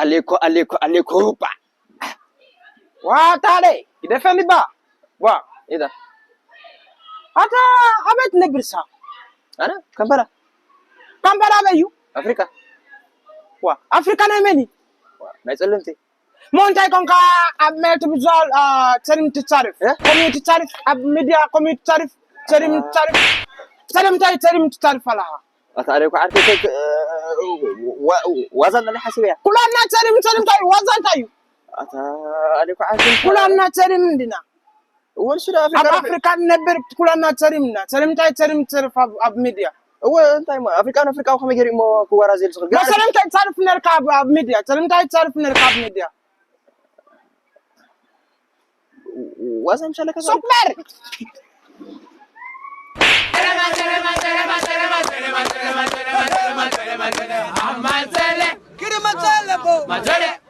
ኣሌኮ ኣሌኮ ኣሌኮ ባ ዋታለ ይደፈን ይባ ዋ ኢዳ ኣታ ኣበት ነብርሳ ኣነ ከምበላ ካምባላ በዩ ኣፍሪካ ዋ ኣፍሪካ ናይ መኒ ናይ ጸለምቲ ሞ እንታይ ኮንካ ኣብ መል ትብዛል ጸሊም ትጻርፍ እ? ኮሚዩ ትጻርፍ ኣብ ሚድያ ኮሚዩ ትጻርፍ ጸሊም ትጻርፍ ጸለምታይ ጸሊም ትጻርፍ ኣለኻ ኣታ ኣሌኮ ዓርከይ ዋዛ ኣለኒ ሓሲበያ ኩላና ጸሊም ጸሊምታይ ዋዛ እንታይ እዩ ኣታ ኣሌኮ ዓርከይ ኩላና ጸሊም እንዲና ወልሱ ዳ ኣብ ኣፍሪካ ኣፍሪካ ንነብር ኩላና ጸሊምና ጸሊምታይ ጸሊም ትርፍ ኣብ ኣብ ሚድያ እወ እንታይ ሞ ኣፍሪካ ንኣፍሪካ ከመይ ገይሩ እሞ ክወራዘ ዝኽእል ግን ጸሊምታይ ትጻርፍ ነርካ ኣብ ኣብ ሚድያ ጸሊምታይ ትጻርፍ ነርካ ኣብ ሚድያ ዋዛ ምሻለካ ሱቅ በር Kiri matsele bo. Matsele.